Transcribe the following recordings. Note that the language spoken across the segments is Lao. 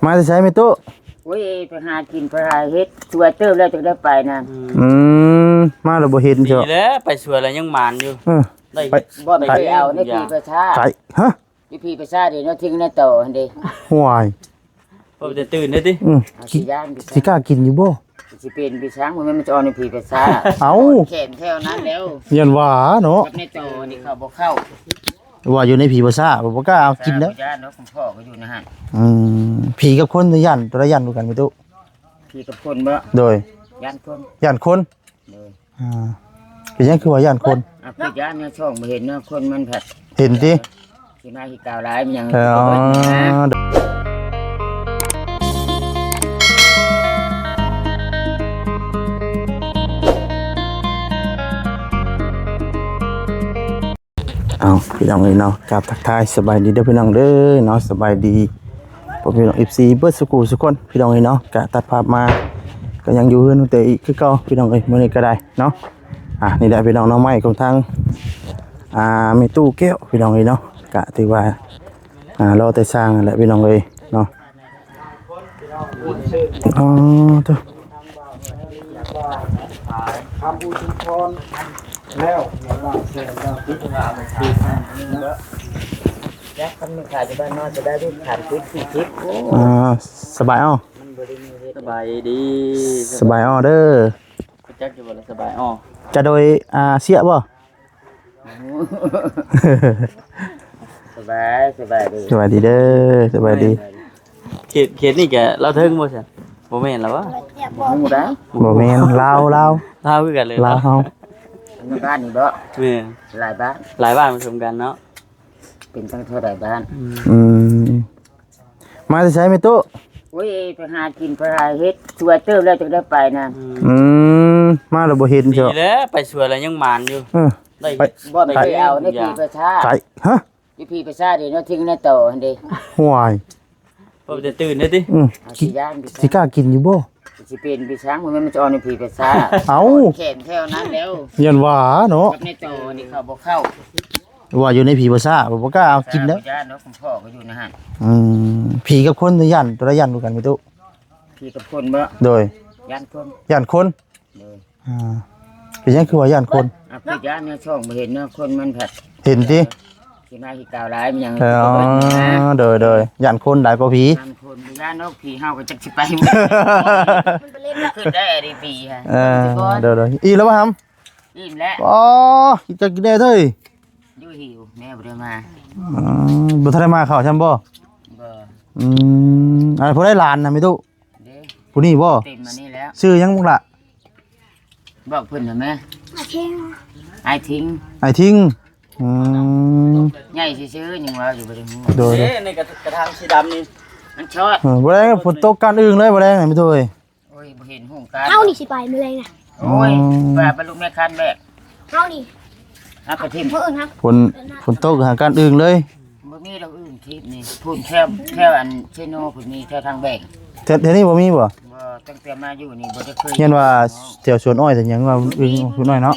ມາແຕ່ໃສແມ່ຕູ້? ໂອ້ຍ ໄປຫາກິນໄປຫາເຮັດ ສວຍເຕີບແລ້ວ ຈັ່ງໄດ້ໄປນະ. ອືມ ມາແລ້ວບໍ່ເຫັນເຈົ້າ. ດີແລ້ວ ໄປສວຍແລ້ວຍັງໝານຢູ່. ເອີ ໄດ້ ໄປ ບໍ່ໄດ້ ໄປເອົາໃນຜີປະຊາດ ໄປ ຮະ? ຢູ່ຜີປະຊາດເດ້ ເນາະ ທີ່ໃນຕໍ່ຫັ້ນເດ້. ຫ້ວຍ ບໍ່ໄດ້ຕື່ນເດ້ຕິ. ອືມ ຊິ ຊິກ້າກິນຢູ່ບໍ່? ຊິເປັນໄປຊ່າງ ບໍ່ແມ່ນມັນຈະອ່ອນໃນຜີປະຊາດ. ເອົ້າ ແຂນແຖວນັ້ນແລ້ວ ຢ້ານວ່າເນາະ ກັບໃນຕໍ່ນີ້ເຂົາບໍ່ເຂົ້າ. ວ່າຢູ່ໃນຜີປະຊາດ ບໍ່ກ້າເອົາກິນແລ້ວ. ຢ້ານເນາະ ພໍ່ກໍຢູ່ໃນຫັ້ນ. ອືມ ຜີກັບຄົນ ຢ້ານ ຕົວໃດຢ້ານກວ່າກັນແມ່ຕູ້? ຜີກັບຄົນບໍ່? ໂດຍ ຢ້ານຄົນ ຢ້ານຄົນ. ໂດຍ ອ່າ ເປັນຫຍັງຄືວ່າຢ້ານຄົນ? ອ່າ ຄືຢ້ານແນວຊ່ອງບໍ່ເຫັນເນາະ ຄົນມັນພັດເຫັນຕິ ຊິມາຂີ້ກາວຫຼາຍ ມັນຫຍັງ ເອີ ຊິເບິດນະ. ເອົາ ພີ່ນ້ອງເອີຍເນາະ ກາບທັກທາຍສະບາຍດີເດີພີ່ນ້ອງເດີເນາະ ສະບາຍດີພໍ່ແມ່ພີ່ນ້ອງ ເອັຟຊີ ເບິດສູ່ຄູ່ສູ່ຄົນ ພີ່ນ້ອງເອີຍເນາະ. ກະຕັດພາບມາ ກະຍັງຢູ່ເຮືອນນ້ອງເຕອີກຄືເກົ່າ ພີ່ນ້ອງເອີຍ ມື້ນີ້ກະໄດ້ເນາະ. ອ່າ ນີ້ແຫຼະພີ່ນ້ອງ ໜໍ່ໄມ້ຂອງທາງ ອ່າ ແມ່ຕູ້ແກ້ວ ພີ່ນ້ອງເອີຍເນາະ. ກະຖືວ່າ ອ່າ ລໍແຕ່ຊ່າງນັ້ນແຫຼະ ພີ່ນ້ອງເອີຍເນາະ. ອໍ ໂທ້ ຄຳອຸທຸມພອນແລ້ວ ແລ້ວວ່າແຊນແລ້ວຕິດ ແລ້ວຄັນມັນຂາຍຢູ່ບ້ານນອກຈະໄດ້ ຂາຍຕິດສີ່ສິບ. ໂອ້ ອ່າ ສະບາຍເອົາ ມັນບໍ່ໄດ້ມີເຮັດ. ສະບາຍດີ ສະບາຍເອົາເດີ. ຮູ້ຈັກຢູ່ບໍ່ລະ ສະບາຍເອົາ ຈະໂດຍ ອ່າ ເສຍບໍ່? ສະບາຍ ສະບາຍດີ ສະບາຍດີເດີ ສະບາຍດີ. ເຂດ ເຂດນີ້ກະລາວເທິງບໍ່ຊັ້ນ? ບໍ່ແມ່ນລະວະ? ບໍ່ຮູ້ໄດ໋. ບໍ່ແມ່ນ ລາວ ລາວ ລາວຄືກັນເລີຍ ລາວເຮົາ. ໃນບ້ານນີ້ບໍ່? ແມ່ນ ຫຼາຍບ້ານ ຫຼາຍບ້ານປະສົມກັນເນາະ. ເປັນຕັ້ງເທົ່າໃດບ້ານ? ອືມ ອືມ. ມາແຕ່ໃສແມ່ຕູ້? ໂອ້ຍ ໄປຫາກິນໄປຫາເຮັດ ສວຍເຕີບແລ້ວ ຈັ່ງໄດ້ໄປນະ. ອືມ ມາແລ້ວບໍ່ເຫັນເຈົ້າ. ດີແລ້ວ ໄປສວຍແລ້ວຍັງໝານຢູ່. ເອີ ໄດ້ ໄປ ບໍ່ໄປເອົາໃນຜີປະຊາດ ໄປ ຮະ? ຢູ່ຜີປະຊາດເດ້ ເນາະ ທີ່ໃນຕໍ່ຫັ້ນເດ້. ຫ້ວຍ ບໍ່ໄດ້ຕື່ນເດ້ຕິ. ອືມ ຊິ ຊິກ້າກິນຢູ່ບໍ່? ຊິເປັນໄປຊ່າງ ບໍ່ແມ່ນມັນຈະອ່ອນໃນຜີປະຊາດ. ເອົ້າ ແຂນແຖວນັ້ນແລ້ວ ຢ້ານວ່າເນາະ ກັບໃນຕໍ່ນີ້ເຂົາບໍ່ເຂົ້າ. ວ່າຢູ່ໃນຜີປະຊາດ ບໍ່ກ້າເອົາກິນແລ້ວ. ຢ້ານເນາະ ພໍ່ກໍຢູ່ໃນຫັ້ນ. ອືມ ຜີກັບຄົນ ຢ້ານ ຕົວໃດຢ້ານກວ່າກັນແມ່ຕູ້? ຜີກັບຄົນບໍ່? ໂດຍ ຢ້ານຄົນ ຢ້ານຄົນ. ໂດຍ ອ່າ ເປັນຫຍັງຄືວ່າຢ້ານຄົນ? ອ່າ ຄືຢ້ານແນວຊ່ອງບໍ່ເຫັນເນາະ ຄົນມັນພັດເຫັນຕິ. ຊິມາຂີ້ກາວຫຼາຍ ມັນຫຍັງ ເອີ ຊິເບິດນະ. ໂດຍ ໂດຍ ຢ້ານຄົນຫຼາຍກວ່າຜີ. ຢ້ານຄົນ ຢ້ານເນາະ ຜີເຮົາກໍຈັກຊິໄປ ມັນບໍ່ເຫຼັ້ນ ຂຶ້ນໄດ້ດີປີຫັ້ນ. ເອີ ໂດຍ ໂດຍ ອີ່ແລ້ວບໍ່ຫຳ? ອີ່ມແລ້ວ. ອໍ ກິນຈັກກິນແດ່ເທີຍ ຢູ່ຫິວ ແມ່ບໍ່ໄດ້ມາ. ອໍ ບໍ່ທັນໄດ້ມາເຂົ້າຊ້ຳບໍ່? ບໍ່. ອືມ ອັນຜູ້ໃດຫຼານນະແມ່ຕູ້? ເດ້ ຜູ້ນີ້ບໍ່? ເຕັມອັນນີ້ແລ້ວ. ຊື່ຫຍັງລູກຫຼ້າ? ບອກເພິ່ນນະແມ່. ອ້າຍທິງ ອ້າຍທິງ. ອືມ ໃຫຍ່ຊື່ໆ ຍັງວ່າຢູ່ ບໍ່ໄດ້ຮູ້. ໂດຍ ເດ້ ໃນກະ ກະຖາງສີດຳນີ້ ມັນຊອດ. ເອີ ບໍ່ແລງ ຝົນຕົກກ້ານອຶ່ງເລີຍ ບໍ່ແລງນະແມ່ຕູ້ເອີຍ. ໂອ້ຍ ບໍ່ເຫັນຫຸງການ ເຮົານີ້ຊິໄປມື້ແລງນະ. ໂອ້ຍ ອືມ ວ່າບັນລຸແມ່ຄັນແບກ ເຮົານີ້ ຮັບໄປຖິ້ມ ມື້ອື່ນຫາ ຝົນ ຝົນຕົກຫາກ້ານອຶ່ງເລີຍ. ບໍ່ມີດອກອຶ່ງທິບນີ້ ພຸ້ນແຖວ ແຖວອັນເຊໂນພຸ້ນ ມີແຖວທາງແບງ. ແຖວ ແຖວນີ້ບໍ່ມີບໍ່? ບໍ່ ຕັ້ງແຕ່ມາຢູ່ນີ້ບໍ່ໄດ້ເຄີຍ. ຢ້ານວ່າແຖວສວນອ້ອຍແຖວຫຍັງວ່າອຶ່ງ ອຶ່ງ ສວນອ້ອຍເນາະ.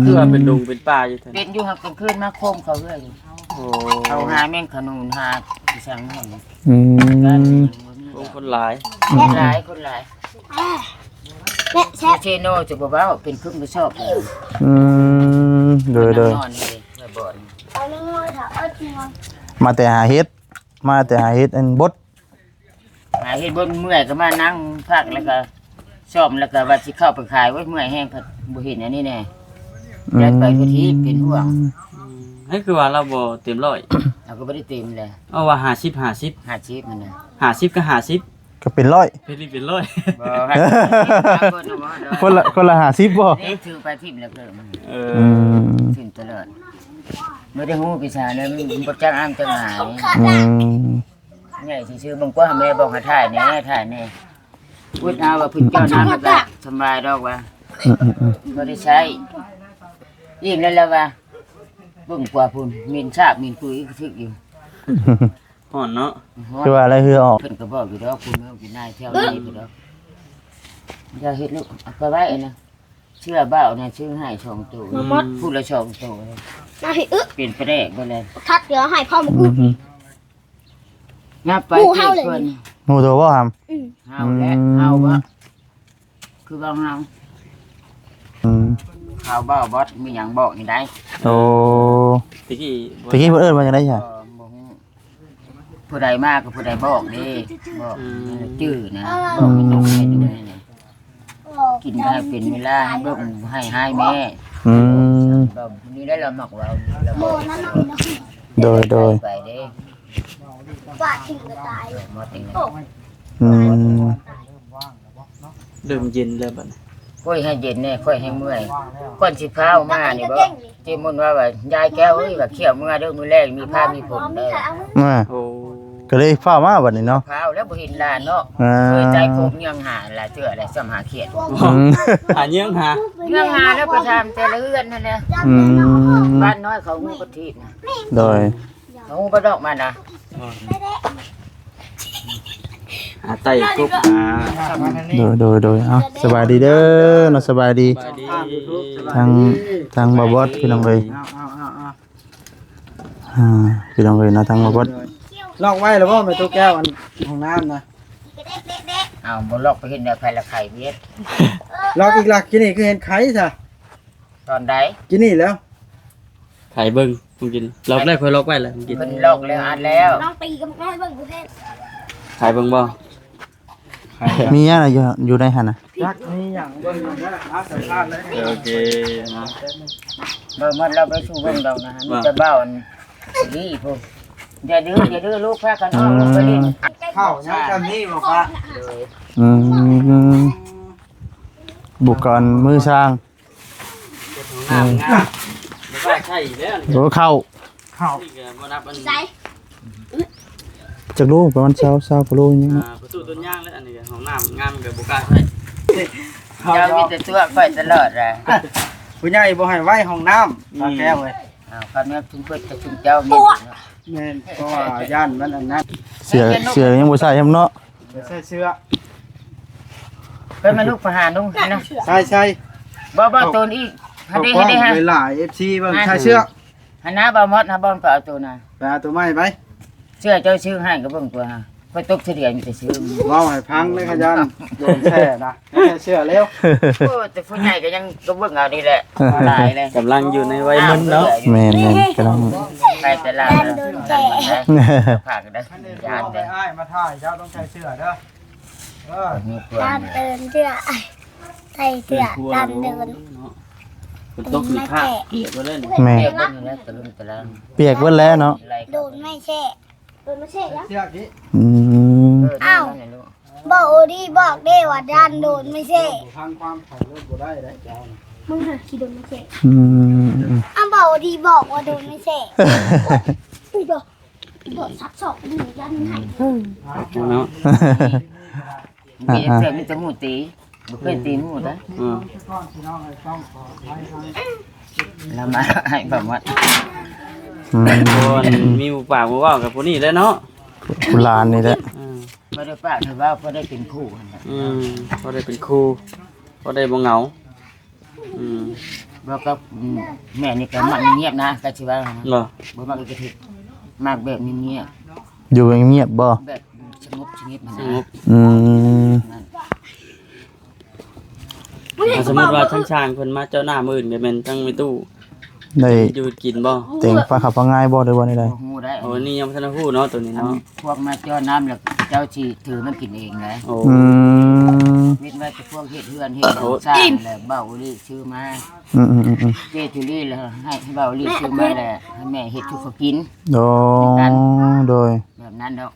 ຄືວ່າເປັນດົງເປັນປ່າຢູ່. ເປັນຢູ່ ຫາກກາງຄືນມາໂຄມເຂົາເຮືອຢູ່. ໂອ້ ເຂົາຫາແມງຂະໜູນ ຫາອີ່ສັງນັ້ນ. ອືມ ໂອ້ ຄົນຫຼາຍ ຄົນຫຼາຍ ຄົນຫຼາຍ. ແມ່ແຊະ ເຊໂນຈະບໍ່ເວົ້າ ເປັນຄຶມກະຊອບ. ອືມ ໂດຍ ໂດຍ ມາແຕ່ຫາເຫັດ ມາແຕ່ຫາເຫັດອັນບົດ ຫາເຮັດບົດເມື່ອຍກໍມານັ່ງພັກ ແລ້ວກໍຊ້ອມ ແລ້ວກໍວ່າຊິເຂົ້າໄປຂາຍ. ໂອ້ຍ ເມື່ອຍແຮງ ບໍ່ເຫັນອັນນີ້ແນ່. ອືມ ຢາກໄປພຸ້ນອີກ ເປັນຫ່ວງ. ອືມ ໃຫ້ຄືວ່າລາວບໍ່ເຕັມຮ້ອຍ? ເຮົາກໍບໍ່ໄດ້ເຕັມແຫຼະ. ເອົາວ່າຫ້າສິບ ຫ້າສິບ ຫ້າສິບຫັ້ນນະ. ຫ້າສິບກັບຫ້າສິບ ກໍເປັນຮ້ອຍ ເປັນ ເປັນຮ້ອຍ. ບໍ່ ຄົນລະ ຄົນລະຫ້າສິບບໍ່? ເດ້ ຖືໄປຖິ້ມແລ້ວເພີ່ມ. ເອີ ອືມ ຖິ້ມຕະຫຼອດ. ບໍ່ໄດ້ຮູ້ປີຊາເລີຍ ມັນບໍ່ຈັກອ້າງຈັກຫາຍ. ອືມ ໃຫຍ່ຊື່ໆ ເບິ່ງກວ່າແມ່ບອກໃຫ້ຖ່າຍແດ່ ຖ່າຍແດ່. ອຶດເອົາວ່າເພິ່ນເຈົ້ານຳແລ້ວກໍສະບາຍດອກວ່າ. ອືມໆໆ ບໍ່ໄດ້ໃຊ້. ອີ່ມແລ້ວລະວ່າ ເບິ່ງກວ່າພຸ້ນ ເໝັນສາບເໝັນປຸຍຄືຖືກຢູ່. ຮ້ອນເນາະ ຮ້ອນ. ຄືວ່າອະໄລເຮືອອອກ ເພິ່ນກໍບອກຢູ່ດອກ ຜູ້ເມືອງຢູ່ນາຍແຖວນີ້ຢູ່ດອກ. ຢ່າເຮັດລູກ ເອົາໄປໄວ້ນະ. ເສື້ອບ່າວນະ ຊື້ໃຫ້ສອງໂຕ ໝົດ ຜູ້ລະສອງໂຕ. ມາພີ່ອຶ ເປັນປະແດກເບິດແລ້ວ. ທັດດຽວໃຫ້ພໍ່ມາອຶ. ອືມ ອືມ. ຍັບໄປ ໝູ່ເຮົາເລີຍ ເພິ່ນ ໝູ່ໂຕບໍ່ຫຳ? ອືມ ເຮົາແຫຼະ ອືມ ເຮົາບໍ່ ຄືວ່າເຮົາ ອືມ ເຮົາບໍ່ ບອດ ມີຫຍັງບອກນີ້ໄດ້. ໂອ້ ຕະກີ້ ຕະກີ້ເພິ່ນເອີ້ນວ່າຈັ່ງໃດຊະ? ບໍ່ຮູ້ ຜູ້ໃດມາກໍຜູ້ໃດບອກເດ້ ບອກ ອືມ ຈື່ນະ ບອກໃຫ້ຕົກໃຫ້ດູນີ້ນະ ກິນໃຫ້ເປັນເວລາ ໃຫ້ເບິ່ງໃຫ້ຫາຍແມ່ ອືມ ກໍນີ້ໄດ້ລະມັກເວົ້າ ລະບອກ ໂດຍ ໂດຍ ໄປເດ້ ປາດຖິ້ມກໍຕາຍ ໝົດເອງນະ ອືມ ເລີ່ມເຢັນແລ້ວບັດນີ້ ໂອ້ຍ ໃຫ້ເຢັນແດ່ ຂ້ອຍແຮງເມື່ອຍ ກ່ອນຊິພາອອກມານີ້ບໍ ເຈ້ມຸນວ່າ ວ່າ ຍາຍແກ້ວເອີຍ ວ່າ ຂ້ຽວເມື່ອເດີ ມື້ແລງມີຟ້າມີຝົນເດີ ອາ ໂອ້ ກໍເລີຍຟ້າວມາບັດນີ້ເນາະ ຟ້າວແລ້ວບໍ່ເຫັນຫຼານເນາະ ອ່າ ເຄີຍໃຈຄົບຍັງຫາຫຼາຍເທື່ອແລ້ວ ສ່ຳຫາຂຽດ ອືມ ຫາເຍືອງຫາ ເຍືອງຫາແລ້ວໄປຖາມແຕ່ລະເຮືອນຫັ້ນແຫຼະ ອືມ ບ້ານນ້ອຍເຂົາຮູ້ປະທີບນະ ໂດຍ ເຂົາຮູ້ບໍ່ດອກມັນນະ ຫາໄຕ້ກົບ ອ່າ ໂດຍ ໂດຍ ໂດຍ ເອົາ ສະບາຍດີເດີເນາະ ສະບາຍດີ ສະບາຍດີ ທາງ ທາງບ່າວບອດ ພີ່ນ້ອງເອີຍ ເອົາ ເອົາ ເອົາ ເອົາ ອ່າ ພີ່ນ້ອງເອີຍເນາະ ທາງບ່າວບອດ ລັອກໄວ້ແລ້ວບໍ່ ແມ່ຕູ້ແກ້ວ ອັນຫ້ອງນ້ຳນະ? ເອົາ ບໍ່ລັອກໄປເຮັດແນວໃຜລະໄຂເວດ ລັອກອີກລະ ກິນນີ້ຄືເຫັນໄຂຊະ ຕອນໃດ? ກິນນີ້ແລ້ວ ໄຂເບິ່ງ ເມື່ອກີ້ ລັອກແລ້ວ ຂ້ອຍລັອກໄວ້ແລ້ວ ເມື່ອກີ້ ເພິ່ນລັອກແລ້ວ ອັດແລ້ວ ລອງຕີກັບມັນໃຫ້ເບິ່ງ ບໍ່ແພງ ໄຂເບິ່ງບໍ່? ມີຫຍັງລະຢູ່ ຢູ່ໃນຫັ້ນນະ? ຈັກມີຫຍັງເບິ່ງນຳເດີ ເອົາ ສຳພາດເລີຍ ໂອເຄ ມາ ເບິ່ງໝົດແລ້ວ ໄປສູ່ເບິ່ງດອກນະ ມີແຕ່ເບົາອັນນີ້ພຸ້ນ ຢ່າດື້ ຢ່າດື້ ລູກພາກັນອອກ ອືມ ລູກໄປຫຼິ້ນ ເຂົ້າຍັງຈຳນີ້ບໍ່ປະ? ອືມ ອຸປະກອນມືຊ່າງ ເຮັດຫ້ອງນ້ຳງາມ ບໍ່ວ່າໃຊ້ແລ້ວນີ້ ໂອ້ ເຂົ້າ ເຂົ້າ ນີ້ກໍບໍ່ນັບອັນໃສ ຈັກໂລ ປະມານຊາວ ຊາວກວ່າໂລນີ້ ອ່າ ປະຕູຕົ້ນຍາງແລ້ວ ອັນນີ້ຫ້ອງນ້ຳງາມກໍບໍ່ກ້າໃຊ້ ເຈົ້າມີແຕ່ຕົວະຂ້ອຍຕະຫຼອດລະ ຜູ້ໃຫຍ່ບໍ່ໃຫ້ໄວ້ຫ້ອງນ້ຳ ອືມ ຕາແກ້ວເອີຍ ອ້າວ ຄັນແມ່ນເພິ່ນເພິ່ນຈະຊຸມເຈົ້າແມ່ນເນາະ ແມ່ນ ເພາະວ່າຢ້ານມັນອັນນັ້ນ ເສື້ອ ເສື້ອຍັງບໍ່ໃສ່ນຳເນາະ ໃສ່ເສື້ອ ເພິ່ນມາລຸກໄປຫາລຸງຫັ້ນນະ ໃສ່ ໃສ່ ບໍ່ ບໍ່ ໂຕນອີກ ເອົາ ເຮັດເດ້ ເຮັດເດ້ ເອົາກ້ອງຫຼາຍໆ ເອັຟຊີເບິ່ງ ໃສ່ເສື້ອ ຫັ້ນນະ ບໍ່ໝົດນະ ບ່ອນກໍເອົາໂຕນະ ໄປເອົາໂຕໃໝ່ໄປ ເສື້ອເຈົ້າຊື້ໃຫ້ກໍເບິ່ງຕົວະ ຂ້ອຍຕົກສະເດືອນມີແຕ່ຊື້ ເວົ້າໃຫ້ຟັງເດີ ຂະຫຍັນໂດນແທ້ນະ ແທ້ເຊື່ອແລ້ວ ໂອ້ ແຕ່ຜູ້ໃຫຍ່ກໍຍັງກໍເບິ່ງເອົານີ້ແຫຼະ ຫຼາຍເລີຍ ກຳລັງຢູ່ໃນໄວເມິນເນາະ ແມ່ນໆ ກຳລັງ ໄປຕະຫຼາດ ໂດນແທ້ ຝາກເດີ ຢ້ານເດີ ອ້າຍມາຖ່າຍເຈົ້າຕ້ອງໃສ່ເສື້ອເດີ ເອີ ຕາມເຕີນເສື້ອ ໃສ່ເສື້ອຕາມເດີນ ເນາະ ຝົນຕົກນີ້ພາກປຽກເບິດເລີຍນີ້ ແມ່ນ ປຽກເບິດນີ້ແຫຼະ ຕະລຶງຕະລັງ ປຽກເບິດແລ້ວເນາະ ໂດນໄມ້ແຊະ ໂດນໄມ້ແຊະຫຍັງ ເຊືອກນີ້ ອືມ ເອີ ອ້າວ ນີ້ແຫຼະລູກ ບໍ່ໂອດີບອກເດ້ວ່າຢ້ານໂດນໄມ້ແຊະ ຟັງຄວາມໃຜລົດບໍ່ໄດ້ເດ້ເຈົ້າ ມຶງຫາຂີ້ໂດນໄມ້ແຊະ ອືມ ອ້າວ ບໍ່ໂອດີບອກວ່າໂດນໄມ້ແຊະ ອຸ້ຍ ບໍ່ ບໍ່ຊັກຊອກນີ້ຢ້ານມັນໃຫ້ ເນາະ ມີແຕ່ ມີແຕ່ໝູ່ຕີ ບໍ່ເຄີຍຕີໝູ່ເດ້ ອືມ ແລ້ວມາໃຫ້ປະມາດ ອືມ ໂອ້ ມີໝູ່ປາກໝູ່ເວົ້າກັບຜູ້ນີ້ແຫຼະເນາະ ຜູ້ຫຼານນີ້ແຫຼະ ອືມ ບໍ່ໄດ້ປາກໄດ້ເວົ້າ ພໍໄດ້ເປັນຄູ່ຫັ້ນແຫຼະ ອືມ ພໍໄດ້ເປັນຄູ່ ພໍໄດ້ບໍ່ເຫງົາ ອືມ ບໍ່ກັບ ອືມ ແມ່ນີ້ກໍມັກງຽບນະ ກໍຊິວ່ານະ ບໍ່ ບໍ່ມັກກະຖືກ ມັກແບບງຽບໆ ຢູ່ງຽບໆບໍ່? ແບບສະຫງົບສະຫງຽບຫັ້ນນະ ສະຫງົບ ອືມ ຖ້າສົມມຸດວ່າທາງຊ່າງເພິ່ນມາເຈາະນ້ຳມື້ອື່ນ ກໍແມ່ນທາງແມ່ຕູ້ໄດ້ຢູ່ກິນບໍ່? ແຕ່ງປາເຂົ້າປາງ່າຍບໍ່ ຫຼືວ່າແນວໃດ? ບໍ່ຮູ້ໄດ໋ ໂອ້ ອັນນີ້ຍັງບໍ່ທັນຮູ້ເນາະ ໂຕນີ້ເນາະ ພວກມາເຈາະນ້ຳແລ້ວເຈົ້າຊິຖືມາກິນເອງໄດ໋ ໂອ້ ອືມ ເວັ້ນໄວ້ແຕ່ພວກເຮັດເຮືອນເຮັດຫຍັງ ໂອ້ ສ້າງແລ້ວເບົາອີ່ຫຼີຊື້ມາ ອືມໆໆໆ ເຈ້ຈຸລີແລ້ວໃຫ້ເບົາລີຊື້ມາແລ້ວ ໃຫ້ແມ່ເຮັດສູ່ເຂົາກິນ ໂດຍ ໂດຍ ແບບນັ້ນດອກ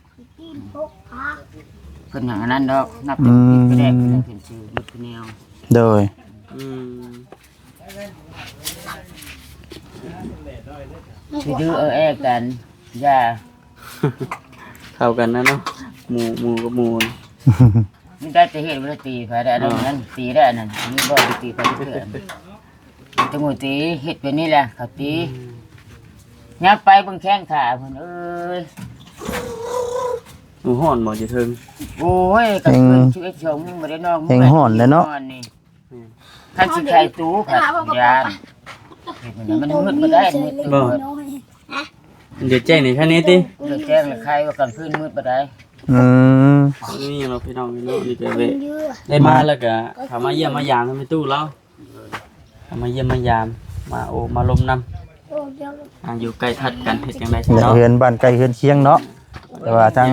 ເພິ່ນຫຍັງອັນນັ້ນດອກ ນັບແຕ່ ອືມ ກິນກະແດກ ເພິ່ນເປັນຊື່ໝົດທຸກແນວ ໂດຍ ອືມ ຊິດື້ເອີແອກັນ ຢ່າ ເຂົ້າກັນນະເນາະ ໝູ່ ໝູ່ກັບໝູ່ ມັນໄດ້ແຕ່ເຮັດ ບໍ່ໄດ້ຕີໃຜໄດ້ ອັນນັ້ນ ອໍ ຕີໄດ້ ອັນນັ້ນ ມີບໍ່ໄດ້ຕີໃຜເທື່ອ ແຕ່ໝູ່ຕີ ເຮັດແບບນີ້ແຫຼະ ເຂົາຕີ ອືມ ຍັບໄປເບິ່ງແຂ້ງຂາເພິ່ນເອີຍ ໂອ້ ຮ້ອນບໍ່ຢູ່ເທິງ ໂອ້ຍ ກາງຄືນ ແຮງ ສິບເອັດ ສອງໂມງບໍ່ໄດ້ນອນ ແຮງຮ້ອນແຫຼະເນາະ ນອນນີ້ ອືມ ຄັນຊິໄຂຕູ້ ພັດຢ້ານ ເຮັດແນວໃດ ມັນມືດບໍ່ໄດ້ ມືດບໍ່ ຮະ? ດຽວແຈ້ງໃນຄັນນີ້ຕິ? ດຽວແຈ້ງໃນໄຄວ່າກາງຄືນມືດບໍ່ໄດ້. ອືມ ນີ້ເນາະພີ່ນ້ອງເນາະ ນີ້ກໍໄດ້ ໄດ້ມາແລ້ວກໍເຂົ້າມາຢ້ຽມມາຢາມແມ່ຕູ້ລາວ ເຂົ້າມາຢ້ຽມມາຢາມ ມາໂອ້ມາລົມນຳ ອ່າ ຢູ່ໃກ້ທັດກັນ ເຮັດຈັ່ງໃດຊັ້ນເນາະ ເຮືອນບ້ານໃກ້ເຮືອນຄຽງເນາະ. ແຕ່ວ່າທາງ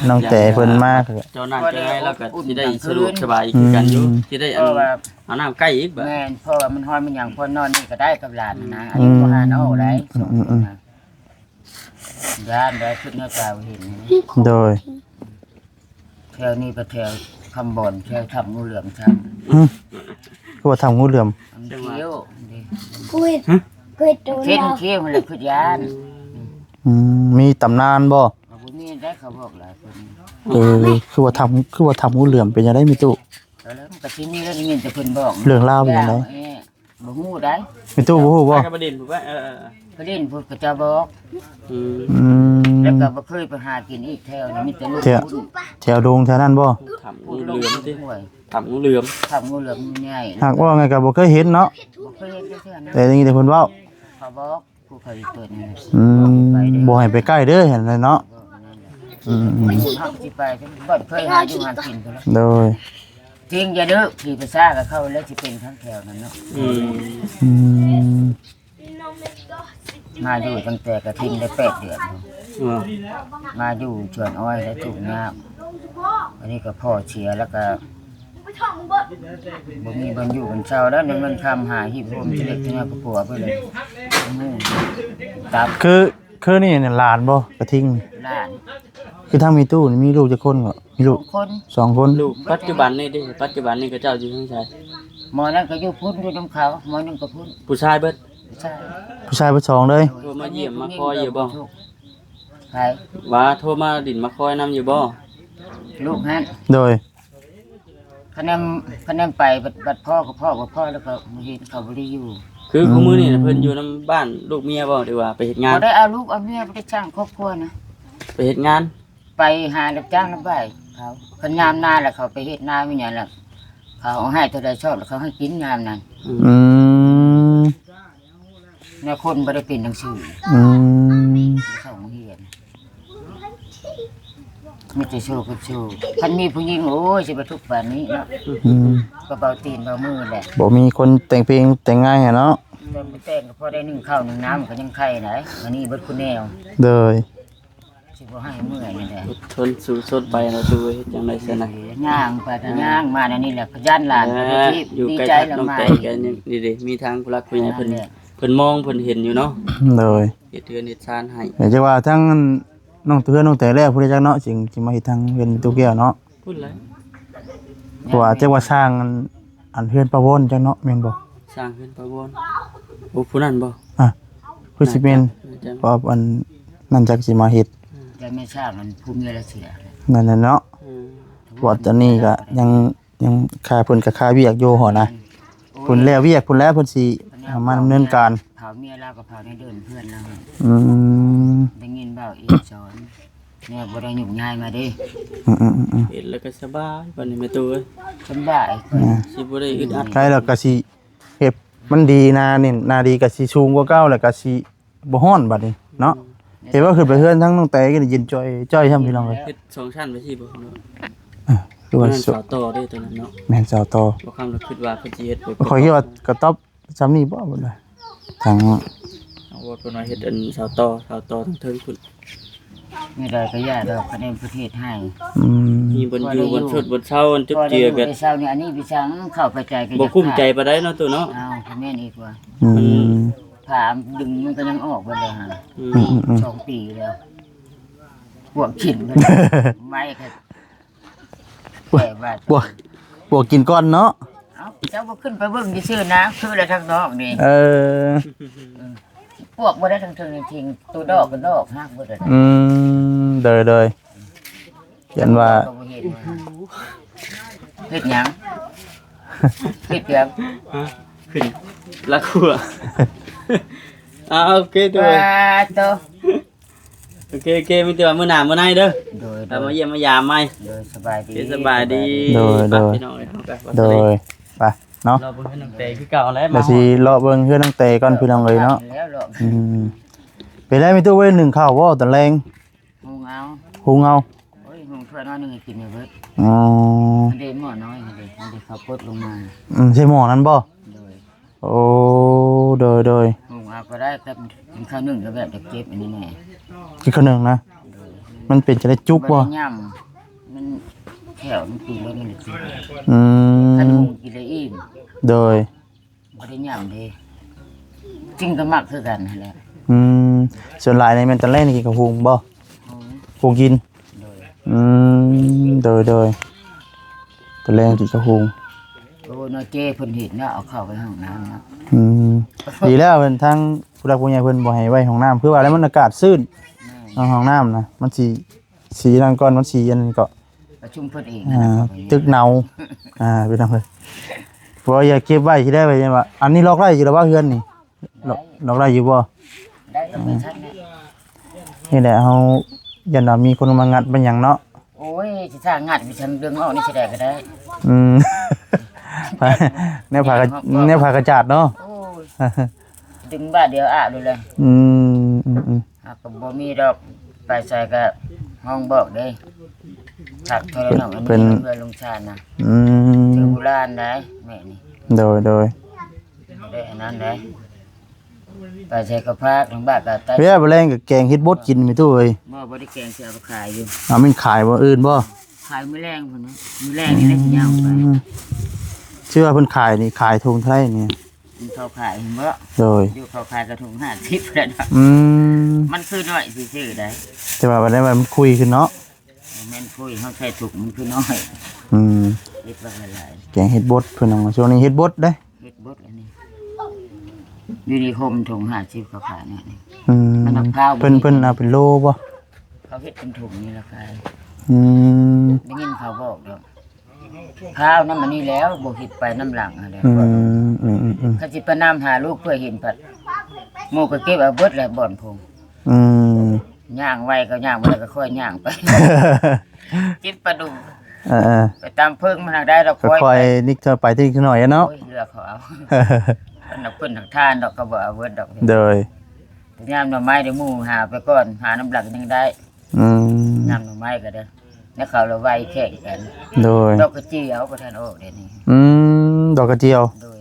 ນ້ອງແຕເພິ່ນມາ ເຈົ້ານັ້ນເຈົ້າໃດລາວກໍຊິໄດ້ສະດວກສະບາຍຄືກັນຢູ່ ອືມ ຊິໄດ້ອັນ ເອົານ້ຳໃກ້ອີກບາດ. ແມ່ນ ເພາະວ່າມັນຮ້ອນມັນຫຍັງ ພອນອນນີ້ກໍໄດ້ກັບຫຼານນະ ອັນນີ້ບໍ່ຫານເອົາໄດ້. ອືມໆໆ ຢ້ານໄດ້ ຄິດໃນໃຈເຫັນ ໂດຍ ແຖວນີ້ກໍແຖວຄຳບອນ ແຖວຖ້ຳງູເຫຼືອມຊ້ຳ. ຫຶ ຄືວ່າຖ້ຳງູເຫຼືອມ? ມັນຂຽວນີ້ ກູເຫັນ ຫຶ ກູເຫັນໂຕ ເຫັນ ລາວ ຂຽວຫັ້ນແຫຼະ ຄືຢ້ານ. ອືມ ມີຕຳນານບໍ່? ບໍ່ມີໄດ້ ເຂົາບອກຫຼາຍຄົນ. ເອີ ຄືວ່າຖ້ຳ ຄືວ່າຖ້ຳງູເຫຼືອມ ເປັນຈັ່ງໃດແມ່ຕູ້? ກໍແລ້ວ ມັນກໍຊິມີແລ້ວ ໄດ້ຍິນແຕ່ເພິ່ນບອກ ເລື່ອງລາວເປັນຈັ່ງໃດ? ເອີ ບໍ່ຮູ້ໄດ໋. ແມ່ຕູ້ບໍ່ຮູ້ບໍ່? ໄປກັບປະດິນພຸ້ນ ເອີ ໄປຫຼິ້ນພຸ້ນ ເຂົາເຈົ້າບອກ. ອືມ ອືມ ແລ້ວກໍບໍ່ເຄີຍໄປຫາກິນອີກແຖວນີ້ ມີແຕ່ລູກ ແຖວ ແຖວດົງແຖວນັ້ນບໍ່? ຖ້ຳງູເຫຼືອມຕິ? ຖ້ຳງູເຫຼືອມ ຖ້ຳງູເຫຼືອມໃຫຍ່. ຫາກວ່າໄງກໍບໍ່ເຄີຍເຫັນເນາະ ບໍ່ເຄີຍເຫັນຈັກເທື່ອນະ ແຕ່ໄດ້ຍິນແຕ່ເພິ່ນເວົ້າ ເຂົາບອກ ຜູ້ເຄີຍເປີດນີ້. ອືມ ບໍ່ໃຫ້ໄປໃກ້ເດີ ຫັ້ນແຫຼະເນາະ. ອືມໆ ເຮົາຊິໄປ ເພິ່ນເຄີຍຫາຢູ່ຫາກິນພຸ້ນແຫຼະ. ໂດຍ ຈິງຢ່າເດີ ທີ່ໄປຊ້າກໍເຂົ້າແລ້ວ ຊິເປັນທາງແຖວນັ້ນເນາະ. ອືມ ອືມ ມາຢູ່ຕັ້ງແຕ່ກະທິນໄດ້ແປດເດືອນ ເອີ ມາຢູ່ສວນອ້ອຍໄດ້ທຸກຍາກ. ອັນນີ້ກໍພໍ່ເສຍ ແລ້ວກໍບໍ່ມີບ່ອນຢູ່ບ່ອນເຊົາ ແລ້ວເງິນຄຳຫາຮີບໂຮມ ຊິເລັກຊິນ້ອຍກໍປົວໄປເລີຍ. ອືມ ຕັບ ຄື ຄືນີ້ນີ້ຫຼານບໍ່ ກະທິງ? ຫຼານ. ຄືທາງແມ່ຕູ້ນີ້ມີລູກຈັກຄົນກໍ? ມີລູກສອງຄົນ. ສອງຄົນ. ລູກປັດຈຸບັນນີ້ເດ? ປັດຈຸບັນນີ້ເຂົາເຈົ້າຢູ່ທາງໃສ? ໝໍນັ້ນກໍຢູ່ພຸ້ນ ຢູ່ນຳເຂົາ, ໝໍໜຶ່ງກໍພຸ້ນ. ຜູ້ຊາຍເບິດ? ຜູ້ຊາຍ. ຜູ້ຊາຍເບິດສອງເລີຍ? ໂດຍ. ໂທມາຢ້ຽມມາຄອຍຢູ່ບໍ່? ໃຜ? ວ່າໂທມາດິນມາຄອຍນຳຢູ່ບໍ່? ລູກຫັ້ນ. ໂດຍ. ຄະແນນ ຄະແນນໄປບັດ ບັດພໍ່ກໍພໍ່ ບັດພໍ່ແລ້ວກໍບໍ່ເຫັນ ເຂົາບໍ່ໄດ້ຢູ່. ຄື ອືມ ຄູ່ມື້ນີ້ນະ ເພິ່ນຢູ່ນຳບ້ານລູກເມຍບໍ່ ຫຼືວ່າໄປເຮັດງານ? ບໍ່ໄດ້ເອົາລູກເອົາເມຍ ບໍ່ໄດ້ສ້າງຄອບຄົວນະ. ໄປເຮັດງານ? ໄປຫາຮັບຈ້າງຮັບໄວ້ເຂົາ. ຄັນຍາມນາແລ້ວ ເຂົາໄປເຮັດນາມີຫຍັງແລ້ວ ເຂົາເອົາໃຫ້ເທົ່າໃດຊອບ ເຂົາໃຫ້ກິນຍາມນັ້ນ. ອືມ ອືມ ແນວຄົນບໍ່ໄດ້ເປັນໜັງສື. ອືມ ເຂົ້າໂຮງຮຽນ ມີແຕ່ໂຊກັບໂຊ. ຄັນມີຜູ້ຍິງ ໂອ້ຍ ຊິບໍ່ທຸກປານນີ້ເນາະ. ອືມ ກໍເບົາຕີນເບົາມືແຫຼະ. ບໍ່ມີຄົນແຕ່ງເພງແຕ່ງງານໃຫ້ເນາະ. ແຕ່ງ ແຕ່ງກໍພໍໄດ້ໜຶ້ງເຂົ້າໜຶ້ງນ້ຳ ກໍຍັງໄຄໄດ໋. ອັນນີ້ເບິດຄຸແນວ. ໂດຍ. ຊິບໍ່ໃຫ້ເມື່ອຍນີ້ແຫຼະ. ອົດທົນສູ້ຊົນໄປນະຕູເອີຍ, ເຮັດຈັ່ງໃດຊັ້ນນະ? ຍ່າງໄປກໍຍ່າງມາແນວນີ້ແຫຼະ, ຢ້ານຫຼານກໍໄດ້ທີ່ ຢູ່ໃກ້ທັດນ້ອງແຕກກໍນີ້ເດ້, ມີທາງຜູ້ຫຼັກຜູ້ໃຫຍ່ເພິ່ນ ເພິ່ນມອງເພິ່ນເຫັນຢູ່ເນາະ. ໂດຍ. ເຮັດເຮືອນເຮັດຊານໃຫ້. ແຕ່ວ່າທາງນ້ອງເຮືອນນ້ອງແຕກແລ້ວ ຜູ້ໃດຈັກເນາະ ຈຶ່ງ ຈຶ່ງມາເຮັດທາງເຮືອນຕູ້ແກ້ວເນາະ. ພຸ້ນແຫຼະ. ເພາະວ່າຈັກວ່າສ້າງອັນ ອັນເຮືອນປາວອນຈັກເນາະ ແມ່ນບໍ່? ສ້າງເຮືອນປາວອນ. ໂອ້ ຜູ້ນັ້ນບໍ່? ອ່ະ ຄືຊິແມ່ນ. ໜ້າຈະ ເພາະວ່າອັນນັ້ນຈັກຊິມາເຮັດ. ອືມ ແຕ່ແມ່ນສ້າງອັນຜູ້ເມຍລະເສຍ. ນັ້ນແຫຼະເນາະ. ອືມ ເພາະວ່າຕອນນີ້ກໍຍັງ ຍັງຄາ ເພິ່ນກໍຄາວຽກຢູ່ຫັ້ນນະ. ອືມ ພຸ້ນແລ້ວວຽກພຸ້ນແລ້ວ ເພິ່ນຊິເອົາມາດຳເນີນການ. ເຜົາເມຍລາວກໍເຜົາໃນເດີ່ນເພື່ອນລາວ. ອືມ ໄດ້ຍິນເວົ້າອີກສອນ. ແມ່ບໍ່ໄດ້ຫຍຸ້ງຍາຍມາເດ້. ອືມໆໆໆ ເຫັນແລ້ວກໍສະບາຍ ບັດນີ້ແມ່ຕູ້ເອີຍ ສະບາຍ. ອ່າ ຊິບໍ່ໄດ້ອຶດອັດ. ໃກ້ແລ້ວກໍຊິເຮັດມັນດີນານີ້ ນາດີກໍຊິສູງກວ່າເກົ່າ ແລ້ວກໍຊິບໍ່ຮ້ອນບັດນີ້ເນາະ. ອືມ ເຫັນວ່າຂຶ້ນໄປເຮືອນທາງນ້ອງແຕກໍໄດ້ເຢັນຈ່ອຍໆ ຊ້ຳພີ່ນ້ອງເອີຍ. ເຮັດສອງຊັ້ນໄປຊິບໍ່ເນາະ? ເອີ ຄືວ່າ ນັ້ນສາວຕໍ່ເດ້ຕົວນັ້ນເນາະ. ແມ່ນສາວຕໍ່. ບໍ່ຄຳລະຄິດວ່າເພິ່ນຊິເຮັດ ຂ້ອຍຄິດວ່າກະຕອບ ຊ່ຳນີ້ບໍ່ ເພິ່ນວ່າ ທາງ ເອົາ ເພິ່ນວ່າເຮັດອັນເສົາຕໍ່ ເສົາຕໍ່ທາງເທິງພຸ້ນ. ມີໄດ້ກໍຢ່າດອກ ຄະແນນປະເທດໃຫ້. ອືມ ມີບ່ອນຢູ່ ບ່ອນຊຸດ ບ່ອນເຊົາ ອັນຈຸບເຈືອກັນ. ເຊົ້ານີ້ ອັນນີ້ໄປສ້າງ ເຂົ້າໄປໃຈກໍບໍ່ກຸ້ມໃຈປານໃດເນາະ ຕູ້ເນາະ. ອ້າວ ຄະແນນອີກວ່າ. ອືມ ມັນຜ້າດຶງມັນກໍຍັງອອກເບິດແລ້ວຫາ. ອືມ ອືມໆໆ ສອງປີແລ້ວ ປວກກິນ ໄມ້ກໍ ປວກ ປວກ ປວກກິນກ່ອນເນາະ. ເອົ້າ ເຈົ້າບໍ່ຂຶ້ນໄປເບິ່ງຊື່ໆນະ ຄືແລ້ວທາງນອກນີ້. ເອີ ເອີ ປວກບໍ່ໄດ້ທາງເທິງນີ້ ໂຕດອກກໍດອກຫັກເບິດແລ້ວ. ອືມ ໂດຍໆ ຢ້ານວ່າ ເຮັດຫຍັງ ເຮັດຫຍັງ ຮະ ຂຶ້ນລະຄົວ. ອ່າ ໂອເຄ ໂຕ ໂຕ. ໂອເຄ ໂອເຄ ມີແຕ່ວ່າມື້ໜ້າມື້ໃນເດີ. ໂດຍ ເອົາມາຢ້ຽມມາຢາມໃໝ່. ໂດຍ ສະບາຍດີ ໂອເຄ ສະບາຍດີ. ໂດຍ ໄປ ໂດຍ ພີ່ນ້ອງເອີຍ ເຮົາໄປ ໂດຍ ໄປເນາະ. ເລາະເບິ່ງເຮືອນນ້ອງແຕຄືເກົ່າແຫຼະ. ດຽວຊິເລາະເບິ່ງເຮືອນນ້ອງແຕກ່ອນ ພີ່ນ້ອງເອີຍເນາະ. ອືມ ເປັນໄດ້ແມ່ຕູ້ບໍ່ໄດ້ໜຶ້ງເຂົ້າບໍ່ຕອນແລງ? ຫຸງເອົາ ຫຸງເອົາ. ໂອ້ຍ ຫຸງຖ້ວຍນ້ອຍໜຶ່ງໃຫ້ກິນໃຫ້ເບິດ. ອໍ ອັນເດໝໍ້ນ້ອຍຫັ້ນເດ ອັນເດເຂົາປົດລົງມາ. ອືມ ໃສ່ໝໍ້ນັ້ນບໍ່? ໂດຍ. ໂອ້ ໂດຍໆ ຫຸງເອົາກໍໄດ້ ແຕ່ກິນເຂົ້າໜຶ້ງກໍແບບຈະເຈັບອັນນີ້ແດ່. ກິນເຂົ້າໜຶ້ງນະ? ໂດຍ. ມັນເປັນຈັ່ງໃດ ຈຸກບໍ່? ບໍ່ໄດ້ຫຍ້ຳ ມັນແຂ້ວມັນປີນແລ້ວມັນເຈັບ. ອືມ ຄັນຫຸງກິນແລ້ວອີ່ມ. ໂດຍ. ບໍ່ໄດ້ຫຍ້ຳເດ້ ຈິງກໍມັກຄືກັນຫັ້ນແຫຼະ. ອືມ ສ່ວນຫຼາຍນີ້ແມ່ນຕອນແລງນີ້ກິນເຂົ້າຫຸງບໍ່? ຫຸງ ຫຸງກິນ. ໂດຍ. ອືມ ໂດຍໆ ຕອນແລງກິນເຂົ້າຫຸງ. ໂອ້ ເນາະ ເຈ້ເພິ່ນເຮັດເນາະ ເອົາເຂົ້າໄວ້ຫ້ອງນ້ຳເນາະ. ອືມ ດີແລ້ວ ເພິ່ນທາງຜູ້ຫຼັກຜູ້ໃຫຍ່ເພິ່ນບໍ່ໃຫ້ໄວ້ຫ້ອງນ້ຳ ຄືວ່າແລ້ວມັນອາກາດຊື້ນ. ແມ່ນ. ເນາະ ຫ້ອງນ້ຳນະ ມັນຊິ ສີນັ້ນກ່ອນ ມັນສີອັນນັ້ນກໍ ປະຊຸມເພິ່ນເອງ. ອ່າ ຕຶກເນົາ. ອ່າ ພີ່ນ້ອງເອີຍ ບໍ່ ຢ່າເກັບໄວ້ຊິໄດ້ໄວ້ວ່າ ອັນນີ້ລອກໄດ້ຢູ່ແລ້ວວ່າເຮືອນນີ້ ລອກ ລອກໄດ້ຢູ່ບໍ່? ໄດ້ ກໍໄປຊັ້ນແຫຼະ. ນີ້ແຫຼະ ເຮົາຢ້ານວ່າມີຄົນມາງັດມາຫຍັງເນາະ. ໂອ້ຍ ຊິສ້າງງັດໄປຊັ້ນ ດຶງອອກນີ້ຊິໄດ້ກໍໄດ້. ອືມ ແນວຜ້າກະ ແນວຜ້າກະຈາດເນາະ. ໂອ້ຍ ດຶງບາດດຽວອາບໂລດແຫຼະ. ອືມ ອືມໆ ເຮົາກໍບໍ່ມີດອກ ໄປໃສກໍຮ້ອງບອກເດ້ ທັກໂທລະນອກ ອັນນີ້ເປັນເພື່ອນລຸງຊານນະ. ອືມ ເທື່ອໂບລານໄດ໋ແມ່ນີ້. ໂດຍໆ ບໍ່ໄດ້ອັນນັ້ນໄດ໋ ໄປໃສກໍພາກ ທາງບ້ານກໍໄດ້. ເວລາບໍ່ແລງກໍແກງເຮັດບົດກິນແມ່ຕູ້ເອີຍ. ບໍ່ ບໍ່ໄດ້ແກງ ຊິເອົາໄປຂາຍຢູ່. ເອົາ ແມ່ນຂາຍບໍ່ ອື່ນບໍ່? ຂາຍມື້ແລງພຸ້ນນະ ມື້ແລງນີ້ແຫຼະຊິຍ່າງໄປ. ອືມ ຊື່ວ່າເພິ່ນຂາຍນີ້ ຂາຍຖົງເທົ່າໃດນີ້? ມັນເຂົາຂາຍເຫັນບໍ່? ໂດຍ. ຢູ່ເຂົາຂາຍກະຖົງຫ້າສິບແລ້ວເນາະ. ອືມ ມັນຄືໜ້ອຍຊື່ໆໃດ໋ ແຕ່ວ່າບັດໃດວ່າມັນຄຸຍຂຶ້ນເນາະ. ບໍ່ແມ່ນຄຸຍ ເຮົາໃສ່ຖົງມັນຄືນ້ອຍ. ອືມ ເຮັດບັກຫຼາຍໆ. ແກງເຮັດບົດເພິ່ນເອົາ ຊ່ວງນີ້ເຮັດບົດເດ້. ເຮັດບົດອັນນີ້ ຢູ່ນິຄົມຖົງຫ້າສິບເຂົາຂາຍນີ້. ອືມ ມັນນຳພ້າວ ເພິ່ນ ເພິ່ນເອົາເປັນໂລບໍ່? ເຂົາເຮັດເປັນຖົງນີ້ລະຂາຍ. ອືມ ໄດ້ຍິນເຂົາບອກດອກ. ພ້າວນຳອັນນີ້ແລ້ວ ບໍ່ເຮັດໄປນຳຫຼັງຫັ້ນແຫຼະ. ອືມ ອືມໆໆ ຄັນຊິໄປນຳຫາລູກເພື່ອເຫັນພັດ ໝູ່ກໍເກັບເອົາເບິດແຫຼະບ່ອນຜົງ. ອືມ ຍ່າງໄວກໍຍ່າງ ບໍ່ໄວກໍຄ່ອຍຍ່າງໄປ ເຈັບປະດຸ. ເອີໆ ໄປຕາມເພິ່ງມັນຫາກໄດ້ດອກ ຄ່ອຍໆ ນິດໜ້ອຍໄປ ນິດໜ້ອຍເນາະ. ໂອ້ຍ ເຫຼືອເຂົາເອົາ ເພິ່ນ ເພິ່ນທາງທານດອກ ເຂົາບໍ່ເອົາເບິດດອກ. ໂດຍ. ຍາມໜໍ່ໄມ້ເດ້ ໝູ່ຫາໄປກ່ອນ ຫານຳຫຼັງຍັງໄດ້. ອືມ ຍາມໜໍ່ໄມ້ກໍໄດ້ ແລ້ວເຂົາລະໄວແຂ່ງກັນ. ໂດຍ. ດອກກະຈຽວບໍ່ທັນອອກເດນີ້. ອືມ ດອກກະຈຽວ. ໂດຍ.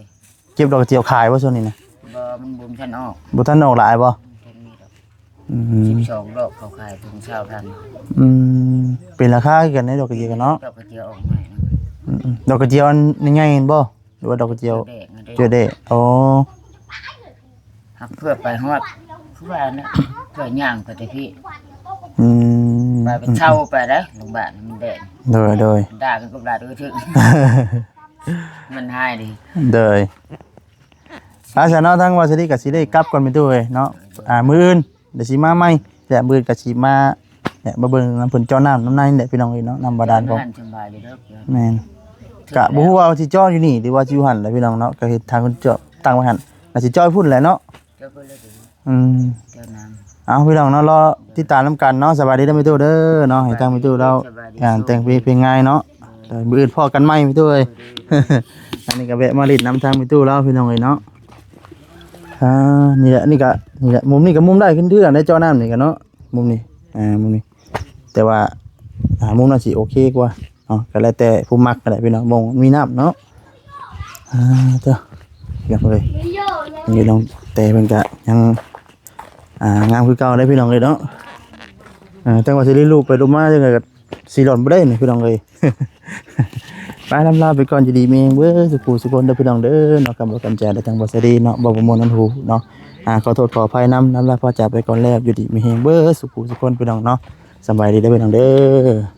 ເກັບດອກກະຈຽວຂາຍບໍ່ຊ່ວງນີ້ນະ? ບໍ່ ມັນບໍ່ທັນອອກ. ບໍ່ທັນອອກຫຼາຍບໍ່? ບໍ່ທັນມີດອກ. ອືມ ສິບສອງດອກເຂົາຂາຍຖົງຊາວພັນ. ອືມ ເປັນລາຄາຄືກັນເດ້ ດອກກະຈຽວເນາະ. ດອກກະຈຽວອອກໃໝ່ເນາະ. ອືມໆ ດອກກະຈຽວອັນໃຫຍ່ໆ ແມ່ນບໍ່ ຫຼືວ່າດອກກະຈຽວ? ເຈວແດງ ເຈວແດງ. ອໍ ຫາກເພື່ອໄປຮອດ ຄືວ່ານະ ເພື່ອຍ່າງໄປແຕ່ພີ້. ອືມ ວ່າໄປເຊົ່າໄປໄດ໋ ໂຮງບານມັນແດດ. ໂດຍໆ ດ່າກັນກັບຫຼານເອີ ຖືກ ມັນຮ້າຍເດ້. ໂດຍ. ອາ ຊັ້ນເນາະ ທາງວ່າຊິໄດ້ ກໍຊິໄດ້ກັບກ່ອນແມ່ຕູ້ເອີຍເນາະ. ອາ ມື້ອື່ນ ດຽວຊິມາໃໝ່ ແລະ ມື້ອື່ນກໍຊິມາ ແລະ ມາເບິ່ງນຳເພິ່ນເຈາະນ້ຳນຳໃນນີ້ແຫຼະ ພີ່ນ້ອງເອີຍເນາະ ນ້ຳບາດານຂອງ ສະບາຍຢູ່ດອກ. ແມ່ນ. ກະບໍ່ຮູ້ວ່າຊິເຈາະຢູ່ນີ້ ຫຼືວ່າຊິຢູ່ຫັ້ນແຫຼະ ພີ່ນ້ອງເນາະ. ກະເຫັນທາງເພິ່ນເຈາະຕັ້ງໄວ້ຫັ້ນ ອາດຊິເຈາະຢູ່ພຸ້ນແຫຼະເນາະ. ເຈາະພຸ້ນແຫຼະ. ອືມ ເຈົ້ານຳ. ເອົາ ພີ່ນ້ອງເນາະ ລໍຕິດຕາມນຳກັນເນາະ. ສະບາຍດີເດີແມ່ຕູ້ເດີເນາະ. ໃຫ້ທາງແມ່ຕູ້ລາວ ແຕ່ງເພງ ເພງງ່າຍເນາະ. ໂດຍ ມື້ອື່ນພໍ້ກັນໃໝ່ແມ່ຕູ້ເອີຍ. ອັນນີ້ກໍແວະມາຫຼິ້ນນຳທາງແມ່ຕູ້ລາວ ພີ່ນ້ອງເອີຍເນາະ. ອ່າ ນີ້ແຫຼະ ນີ້ກະ ນີ້ແຫຼະ ມຸມນີ້ກະມຸມໄດ້ຄືກັນເດ້ ເຈາະນ້ຳນີ້ກະເນາະ ມຸມນີ້ ອ່າ ມຸມນີ້ ແຕ່ວ່າ ອ່າ ມຸມນັ້ນຊິໂອເຄກວ່າເນາະ ກະແລ້ວແຕ່ຜູ້ມັກຫັ້ນແຫຼະ ພີ່ນ້ອງ ໝ່ອງມີນ້ຳເນາະ. ອ່າ ເຈົ້າ ພີ່ນ້ອງເອີຍ ນີ້ນ້ອງແຕເພິ່ນກະຍັງ ອ່າ ງາມຄືເກົ່າເດ້ ພີ່ນ້ອງເອີຍເນາະ. ອ່າ ຈັ່ງວ່າຊິໄດ້ລູບໄປລູບມາ ຈັ່ງໃດກະ ຊິຫຼອນບໍ່ໄດ້ນີ້ ພີ່ນ້ອງເອີຍ. ໄປ ລຳລາໄປກ່ອນ ຢູ່ດີມີແຮງເບິດສູ່ຜູ້ສູ່ຄົນເດີ ພີ່ນ້ອງເດີເນາະ. ຄຳບໍ່ຄຳຈາ ແລະ ທາງບໍ່ສະດີເນາະ ບໍ່ປະມວນອັນຫູເນາະ ອ່າ ຂໍໂທດຂໍອະໄພນຳ. ລຳລາພາຈາກໄປກ່ອນແລ້ວ ຢູ່ດີມີແຮງເບິດສູ່ຜູ້ສູ່ຄົນ ພີ່ນ້ອງເນາະ. ສະບາຍດີເດີ ພີ່ນ້ອງເດີ.